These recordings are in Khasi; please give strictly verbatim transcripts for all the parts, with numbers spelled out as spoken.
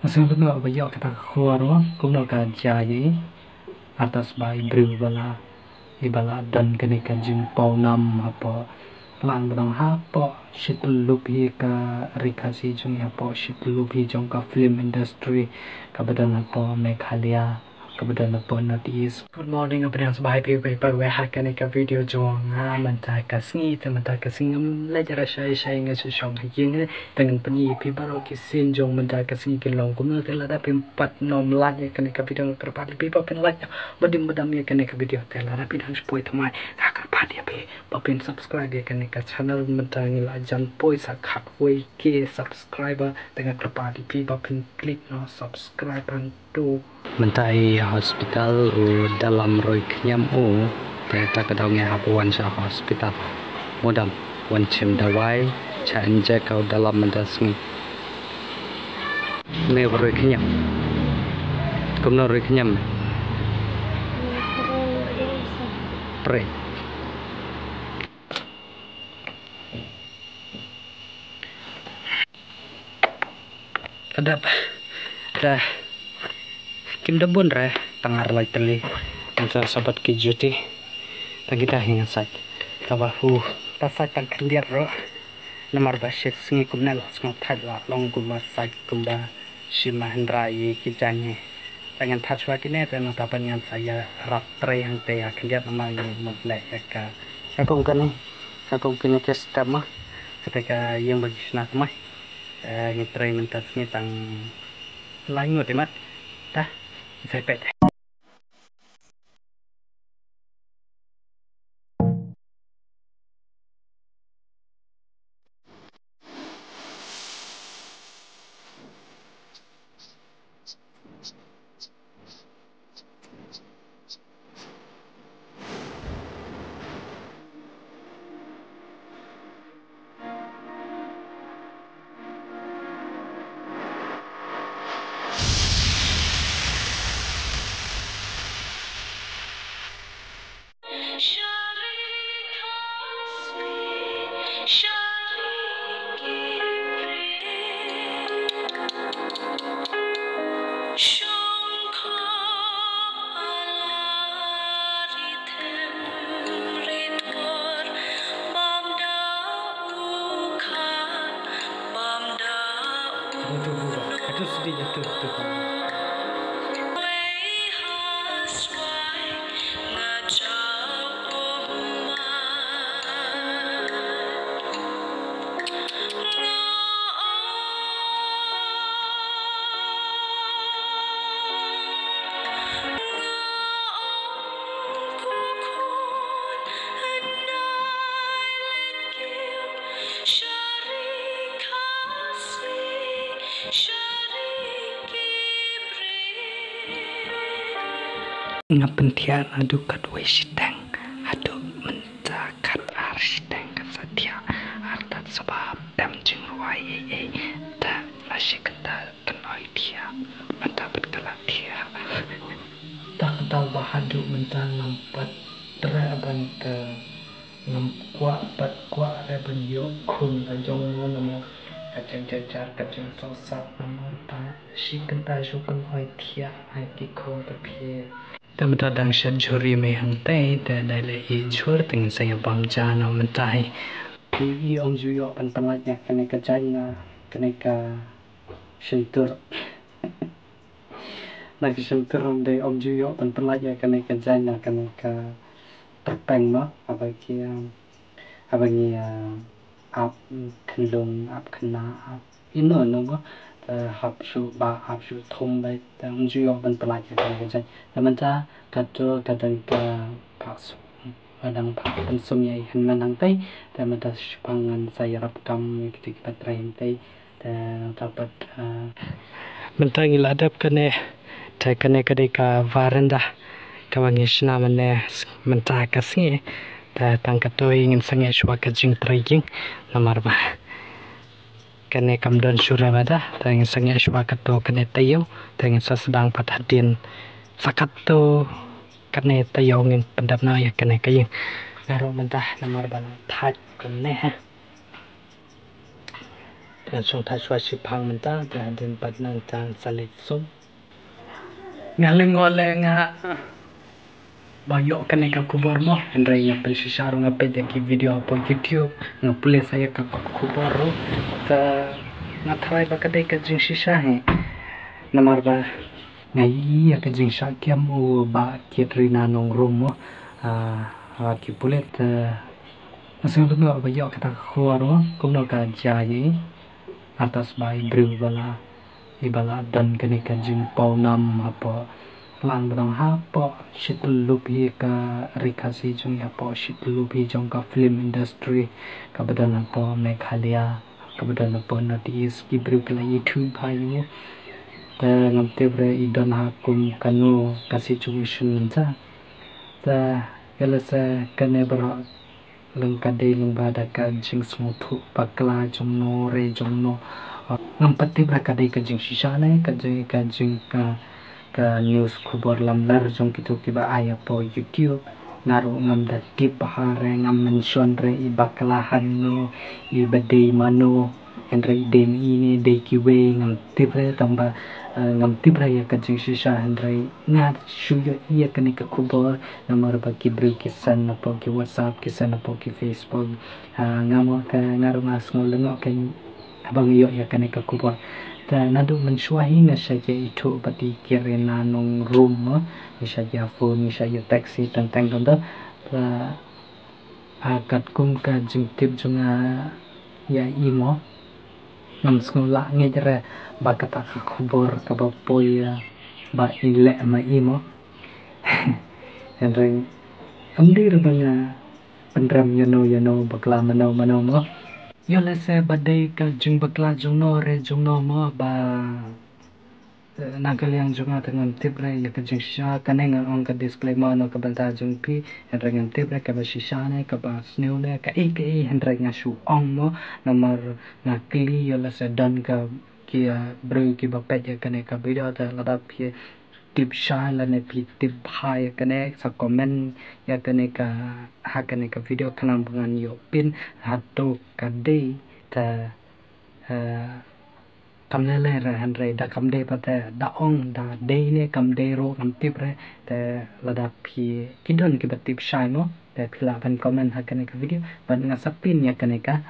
Sngewbha ba ïoh kata ka khubor, kumno ka jia ïa i. Artat sbah i briew ba la, i ba la don kane ka jingpawnam hapoh, lang ba dang hapoh shi tyllup hi ka ri Khasi jong i, hapoh shi tyllup hi jong ka film industry kaba don hapoh Meghalaya, kaba don hapoh North East. Good morning, nga pdiang sngewbha ïa phi baroh ha kane ka video jong nga mynta ka sngi. Te mynta ka sngi ngam leit rashai shai, nga shu shong ha ïing. Te ngan pyni ïa phi baroh ki sien jong mynta ka sngi ki long kumno. Te lada phim pat nym like ïa kane ka video, nga kyrpad ïa phi ba phin like bad dim bad dam ïa kane ka video. Te lada phi dang shu poi thymmai, nga kyrpad ïa phi ba phin subscribe ïa kane ka channel. Mynta ngi la jan poi sa khatwei K subscriber. Te nga kyrpad ïa phi ba phin click noh subscribe hangto. Mynta i hospital u dalam roi khñiam u. Te ta ka daw ngi hap wan sha hospital. Mo dam, wan shim dawai, sha injek u dalam mynta sngi. Ne roi khñiam. Kumno roi khñiam? Pre. Ka dap. Da. Kim da bun re, tang ar lai tylli. Mynta sabat ki duty. Tang kita hi ngan sait. Tang ba hu. Ta sait tang khyndiat ruh. Namar ba shi sngi kumne la sngewthait la long kumba sait kumba shi Mahindra ïa ki jaiñ hi. Te ngan thad shuwa kine te nangta pat ngan sa ïarap trei hangtei ha khyndiat namar ngi mut leh ïa ka. Ka kum kane, ka kum kine ki step ma. Kata ka ïing ba ngi shna thymmai. Eh, ngi trei mynta sngi tang lai ngut i mat. Ta, ngi sa peit. Nga pynthiah naduh katwei shiteng haduh mynta kat ar shiteng, kat sa thiah artat saba, em jingrwai ei ei. Te la shi kynta tynoi thiah, mynta pat ka la thiah. Ta kata ba haduh mynta ngam pat treh ban ka, ngam kwah pat kwah re ban ïoh khun la jong mo namar ka jingjajar ka jingsngewsih namar ta shi kynta shu tynoi thiah ha ki khun ka phi. Te mynta dang shet jhur ïa me hangtei, te dei leh i jhur te ngin sa ïa bam ja noh mynta hi. I ong ju ïoh ban pynlait ïa kane ka jaiñ na kane ka shyntur. Na ka shyntur ym dei, ong ju ïoh ban pynlait ïa kane ka jaiñ na kane ka tyrpeng noh. Haba ki, haba ngi, ah, ap khynlung, ap khynnah, ap ino ino mo. Te hap shu bah, hap shu thum beit, te ym ju ïoh ban pynlait ïa kane ka jaiñ. Te mynta kato ka dang ka phah sum, ka dang phah pynsum ïa i hynmen hangtei. Te mynta shiphang ngan sa ïarap kam ïa kita kiba trei hangtei. Te nangta pat, ah, mynta ngi la dep kane, te kane ka dei ka veranda kaba ngi shna mynne mynta ka sngi. Te tang katto hi ngin sangeh shuwa ka jingtrei ïing namar ba kane kam don shuh re mynta. Te ngin sangeh shuwa katto kane taïew, te ngin sa sdang pat hadien sa katto kane taïew ngin pyndep noh ïa kane ka ïing. Nga ruh mynta namar ba la thait kumne ha. Ngan shong thait shuwa shiphang mynta, te hadien pat nangta sa leit sum. Nga lyngngoh leh nga ba ïoh kane ka khubor mo, hynrei nga pynshisha ruh, nga peit ïa ki video hapoh YouTube, nga pule sa ïa ka khubor ruh. Te nga tharai ba ka dei ka jingshisha hi. Namar ba nga ïohi ïa ka jingshah kem u Bah Kitrina Nongrum mo. Ah, ah, ki pulit, eh, nga sngew lyngngoh ba ïoh kata ka khubor mo, kumno ka jia ïa i. Artas ba i briew ba la, i ba la don kane ka jingpawnam hapoh lang ba dang hapoh shi tyllup hi ka ri Khasi jong i, hapoh shi tyllup hi jong ka film industry kaba don hapoh Meghalaya, kaba don hapoh North East, ki briew ki la ïathuh bha ïa u. Te ngam tip re i don ha kum kano ka situation mynta. Te ïa lehse kane baroh lyngba, ka dei lyngba da ka jingsngewthuh bakla jongno re jongno. Ngam pat tip re ka dei ka jingshisha ne ka jing, ka jing, ka, ka news khubor lamler jong kito kiba ai hapoh YouTube. Nga ruh ngam da tip bha re, ngam mention re i bakla hangno, i ba dei mano, hynrei i dei ma i ne dei kiwei, ngam tip re, tang ba, eh, ngam tip re ïa ka jingshisha, hynrei nga shu ïohi ïa kane ka khubor namar ba ki briew ki send hapoh ki WhatsApp, ki send hapoh ki Facebook. Ah, nga mo ka, nga ruh nga sngew lyngngoh ka haba nga ïoh ïa kane ka khubor. Te naduh mynshuwa hi nga shait ïa ithuh bad i Kitrina Nongrum mo, nga shait ïa phone, nga shait ïa text teng teng kumta. Te, ah, katkum ka jingtip jong nga ïa i mo, ngam sngew lah ngeit re ba kata ka khubor kaba poi, ah, ba i leh ma i mo. Hynrei ym dei re ba nga pynrem ïano ïano bakla mano mano mo. Ïa lehse ba dei ka jingbakla jongno re jongno mo ba, eh, na ka liang jong nga te ngam tip re ïa ka jingshisha. Kane nga ong ka disclaimer na ka bynta jong phi, hynrei ngam tip re kaba shisha ne kaba sniew ne kaei kaei, hynrei nga shu ong mo namar nga kylli ïa lehse don ka ki, eh, briew kiba peit ïa kane ka video, te lada phi tip shai lane phi tip bha ïa kane sa comment ïa kane ka, ha kane ka video khnang ba ngan ïoh pyn hato ka dei te, eh, kam lei lei re, hynrei da kam dei pat te da ong da dei ne kam dei ruh ngam tip re. Te lada phi, ki don kiba tip shai mo, te phi lah ban comment ha kane ka video bad nga sa pyn ïa kane ka,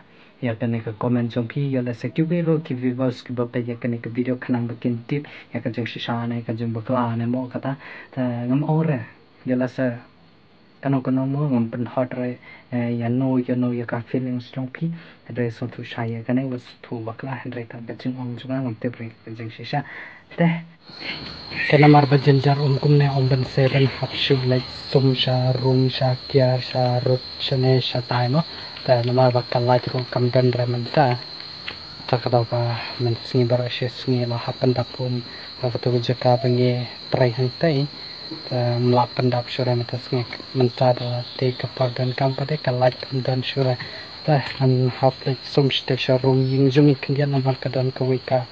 ïa kane ka comment jong phi. Ïa lehse kiwei ruh ki viewers kiba peit ïa kane ka video khnang ba kin tip ïa ka jingshisha ne ka jingbakla ne mo kata. Te ngam ong re ïa lehse kano kano mo, ngam pynhot re, eh, ïano ïano ïa ka feelings jong phi. Hynrei sngewthuh shai ïa kane, wat sngewthuh bakla, hynrei tang ka jingong jong nga ngam tip re ka jingshisha. Te, te namar ba jynjar um kumne, um ban sdang ban hap shuh leit sum sha rum sha kiar sha rud shane shatai mo. Te namar ba ka light ruh kam don re mynta. Te ka daw ba mynsngi baroh shi sngi la hap pyndap um ha katu ka jaka ba ngi trei hangtei. Te ym lah pyndap shuh re mynta sngi, mynta da dei ka por donkam pat de ka light kam don shuh re. Te ngan hap leit sum shatei sha rum ïing jong i khyndiat namar ka don kawei ka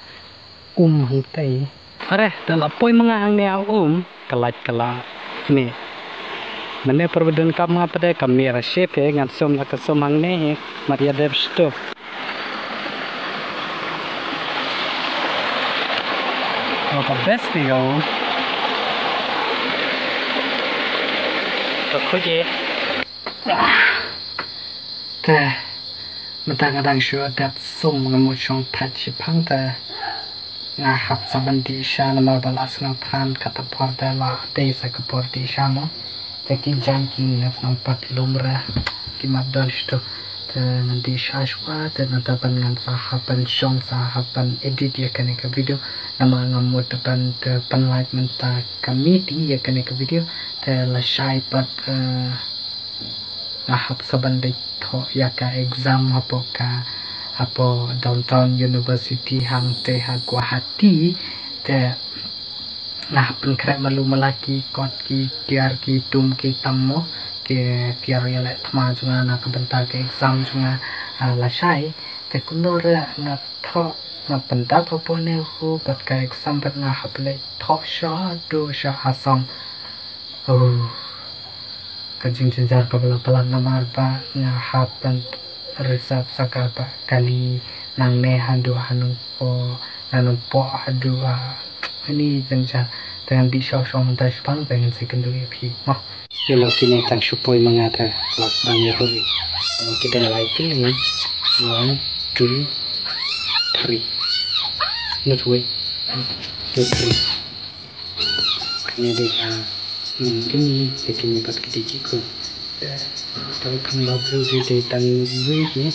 um hangtei. Are, da la poi ma nga hangne ha um, ka light ka la mih. Mynne por ba donkam nga pat de ka mih ra ship hi, ngan sum la ka sum hangne hi, mar ïa dep shtup. Oh, ka best ni ka um. Ka khuji. Te mynta nga dang shu dep sum, nga mut shong thait shiphang te nga hap sa ban dih sha namar ba la sngewthan kata por te la dei sa ka por dih sha mo. Te ki jaiñ ki nga sngewpat lum re, ki mat don shito. Te ngan dih sha shuwa te nangta ban ngan sa hap ban shong sa hap ban edit ïa kane ka video. Namar nga mut ban te pynlait mynta ka miet ïa kane ka video. Te lashai pat, eh, nga hap sa ban dei thoh ïa ka exam hapoh ka, hapoh Downtown University hangtei ha Guwahati. Te nga hap pynkhreh malu mala ki kot ki tiar ki tum ki tam mo, ki tiar ïaleh thma jong nga na ka bynta ka exam jong nga, ah, lashai. Te kumno re nga thoh, nga pyndap hapoh NEHU bad ka exam bad nga hap leit thoh shaduh sha Assam. Oh, ka jingjynjar kaba la palat namar ba nga hap ban reserve sa kaba kali Nangne haduh ha nangpoh, na nangpoh haduh ha. Ani jang ja, te ngan dih shaw shaw mynta shaphang, te ngan sa kynduh ïa phi. Mo. Ïa la kine tang shu poi ma nga te la sdang ïa hoi. Mo, kita la lai kine. One, two, three. Not wait. Two, three. Kine dei ha. Hmm, kine, kine pat kine ki ko. Te, te kan ba bru dei tang wait ni.